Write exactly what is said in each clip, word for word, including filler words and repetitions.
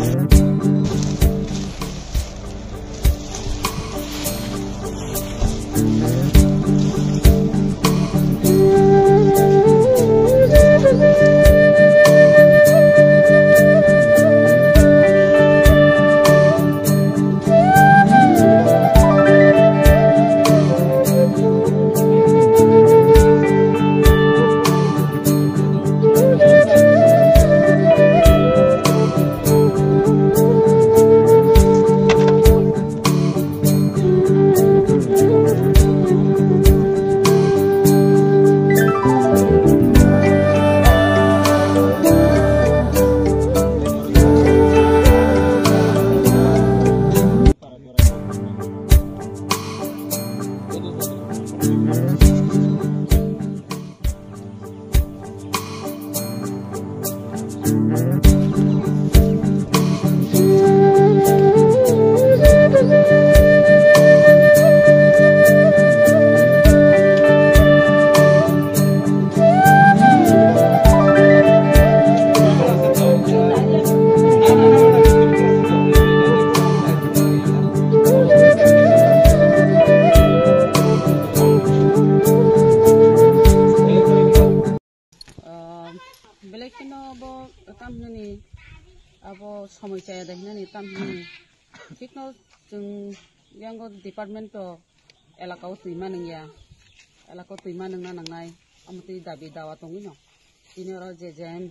Ah, belai kheno bo tam hinani abo somoi chaya da hinani tam hinani. Thikno chwng yango department to elaka o twi manwng ya, elaka o twi manwng na nangnai, amo twi dabi dawa tongwi no. Tini oro je je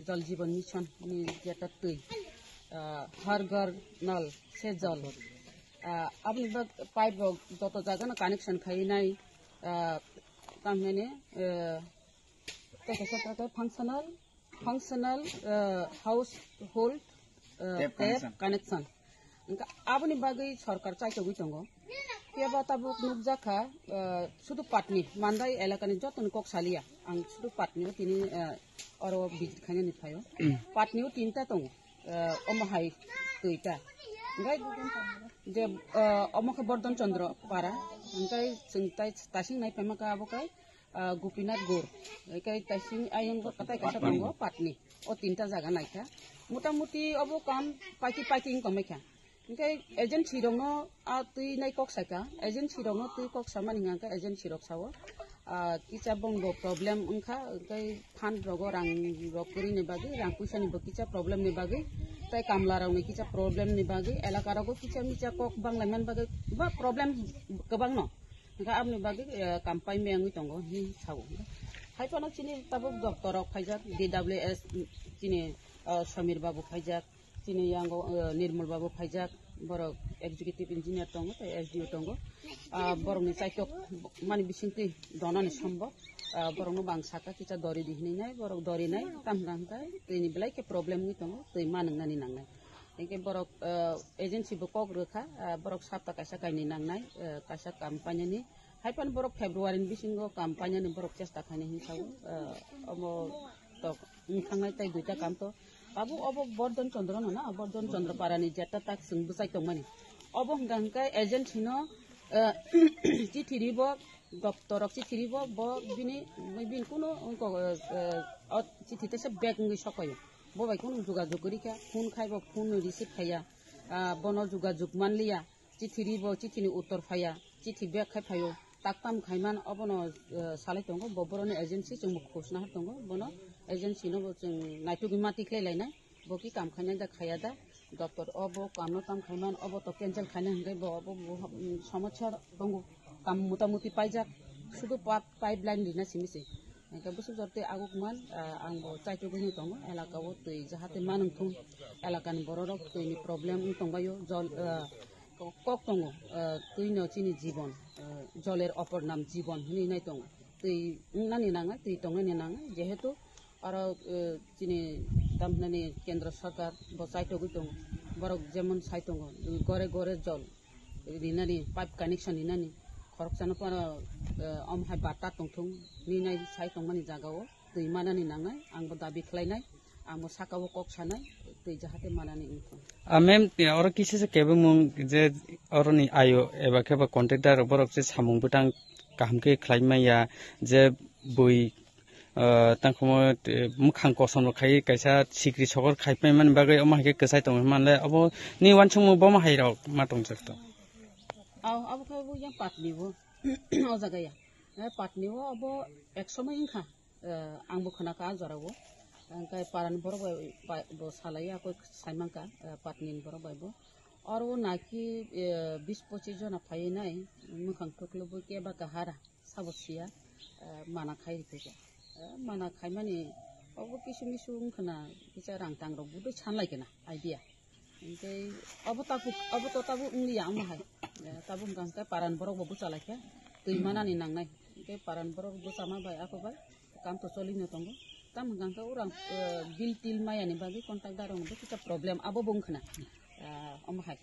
Jal Jeevan Mission ni jeta twi, ah, Har Ghar Nal se Jal. Ah, aboni bak pipe rok joto jaga no connection khai nai, ah, tam hinani, eh, tei kaisa tei functional, functional, eh, household, eh, Tap tap connection. Connection. Wngkha aboni bagwi sorkar chaitogwi tongo. Phiya ba tabuk nukjakha, eh, sudu Patni, Mandai elakani jotoni kok saliya. Ang sudu Patni o tini, eh, oro visit khainani phaio. Patni o tinta tongo, eh, omo hai twi ta. Hingke je, eh, omo khe Bordon Chandra para, hingke chwng tai tasing nai phaima kha abo khe, ah, Gopinath Gur, hingke tasing ayang katai kaisa tongo Patni. O tinta jaga naikha. Motamuti obo kam paiki paiki wng tongmai kha. Hingke agency rokno a twi nai kok saikha. Agency rokno twi kok samani hingka khe agency rok sao, ah, kisa bongbo problem wngkha, hingke fund rogo rang rok kwrwini bagwi, rang puisani bo kisa problem ni bagwi, tei kamla rokni kisa problem ni bagwi, elaka rogo kisa misa kok banglaimani bagwi ba problem kwbangno. Hingke aboni bagwi, eh, kam paimaya wngwi tongo hinwi sao. Hai phano chini tabuk doctor rok phaijak, D W S, chini, eh, Samir babu phaijak, chini yango, eh, Nirmal babu phaijak, borok executive engineer tongo tei S D O tongo. Ah, borokni chaitok mani bisingtwi donani sombo. Ah, borokno bo ang saka kisa dori di hinwi nai, borok dori nai, tam hwnka hwnkhe twini belai khe problem wngwi tongo, twi ma nwngnani nangnai. Hingke borok, eh, agency bo kok rwkha, eh, borok sapta kaisa kainwi nangnai, eh, kaisa kam painani. Hai phano borok February ni bisingo kam painani borok chesta khainai hinwi sao, eh, omo tok wng thangnai tei duita kam to. Tabuk obo Bordon Chandra no na, Bordon Chandra para ni jeta tak chwng bwchai tongmani. Obo hwnka hwnkhe agency no, eh, chithi ribo, doctor rok chithi ribo, bo bini, bini kunu wngkok, eh, o chithi teisa bag wngwi sok phaio. Bo bai kunu jogajog kwrwi kha, phone khai bo phone receive khaiya, ah, bono jogajog manliya, chithi ribo, chithi ni uttor phaiya, chithi bag khai phaio, tak tam khaiman obono, eh, salai tongo, bo boroni agency chwng bo khosna har tongo, bono agency no bo chwng naitugwi ma tikhlai lainai, bo ki kam khainai da khaiya da, doctor o bo kam no tam khaiman obo to cancel khainai hwnkhe bo obo bo, mm, somosya tongo, kam motamuti paijak, sudu pa-, pipeline rina simi se. Hingke bwswk jor tei aguk man, ah, ang bo chaitugwi tongo, elaka o twi jahate manwng thung, elaka ni borok rok twi ni problem wng tongbaio, jol, ah, kok tongo, ah, twi no chini jibon, ah, joler opor nam jibon hinwi nai tongo, twi wngnani nangnai, twi tongnani nangnai, jehetu oro, ah, chini tamhinani kendro sorkar bo chaitugwi tongo, borok jemon sai tongo, gore gore jol rinani, pipe connection rinani, khoroksano phano, eh, omo hai bata tongthung, ninai sai tongmani jagao twi manani nangnai, ang bo dabi khlainai, ang bo sakao kok sanai, twi jahate manani wngthung. A ma'am, oro kisa se kebengmung je oroni ayo eba khe ba contractor borok je samung bwtang kaham khe khlai maya, je bui ah, tangkhamo, eh, mwkhang kosom rok khai kaisa sikri sokor khai paimani bagwi omo hai khe kwchai tongo hinmale obo ni uansukmung bomo hai rok ma tongjak to. Aw, abo khe bo yang patni bo. O jaga ya. Eh, patni o abo ek somoi wngkha. Eh, ang bo khna kha a jora o. Ang khe parani borok bai, bai bo salai ya koi sai mankha, eh, patni ni borok bai bo. Oro o naki, eh, bis pochis jona phai nai, mwkhang thuklu bo keba kahara. Sabo siya, eh, mana khai rikha. Eh, mana khaimani obo kisu misu wngkhana kisa rang tang rok budui sanlai kana idea. Hingke obo tabuk, obo to tabuk wngliya omo hai. Eh, tabuk hingka hingke paran borok bo bwchalaikha. Twi manani nangnai. Hingke paran borok bwchama bai ako bai kam to cholino tongo. Tam hingka hingke orang, eh, bil til mayani bagwi contact darok no kisa problem abo bo wngkhana. Eh, omo hai.